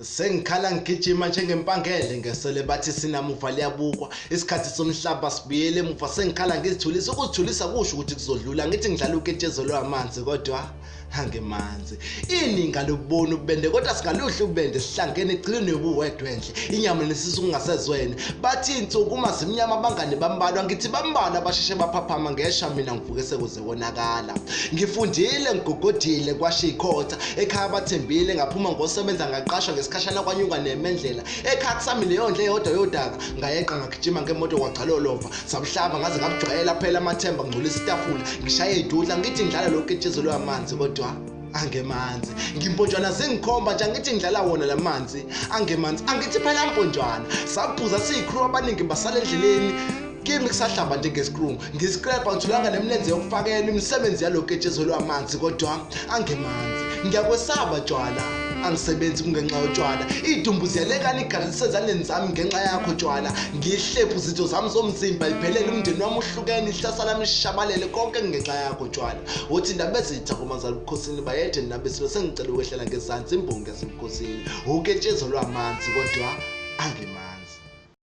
Sengikhala ngigijima njengempangele ngesele bathi sinamuva liyabukwa isikhathi somhlaba sibuyele emuva. Sengikhala ngizithulisa, ukuzithulisa kusho ukuthi kuzodlula. Ngithi ngidlala uketshezi lwamanzi kodwa angemanzi. Ininga lobona ububende kodwa singaluhle ububende, sihlangene egcineni yobuwedwa enhle inyama nesisu kungasezwene. Bathi insuku uma zimnyama abangane bambalwa, ngithi bambalwa basheshe baphaphama. Ngesha mina ngivuke sekuze konakala. Ngifundile ngigogodile kwasho ikhotha ekhaya bathembile, ngaphuma ngosebenza ngaqashwa ngesikhashana kwanyuka nemendlela. Ekhaya kusami leyo ndle eyodwa yodaka ngayeqa ngagijima ngemoto kwagcalolova sabuhlaba ngaze ngabujwayela phela amathemba ngcolisa itafula ngishaye idudla. Ngithi ngidlala lo ketshezi lwamanzi kodwa angemanzi. Ngimponjwana zingikhomba nje, angithi ngidlala wona lamanzi angemanzi. Angithi phela mponjwana saphuza siyikhru abaningi basala endleleni. Kimi kusahlamba njengesikru ngiscrapha ngitholanga nemilenze yokufakela imisebenzi yalo ketshezi lwamanzi kodwa angemanzi. Ngiyakwesaba tshwala angisebenzi kungenxa yotshwala. Idumbu ziyalekana igazi lisezandleni zami ngenxa yakho tshwala. Ngihlephu zitho zami zomzimba iphelele, umndeni wami uhlukene, ihlasa lami lishabalele, konke kungenxa yakho tshwala. Uthi indaba ezitha kumazala ubukhosini bayethe nabesilo, sengicela ukwehlela ngezansi imbongi yasebukhosini. Uketshezi lwamanzi kodwa angemanzi.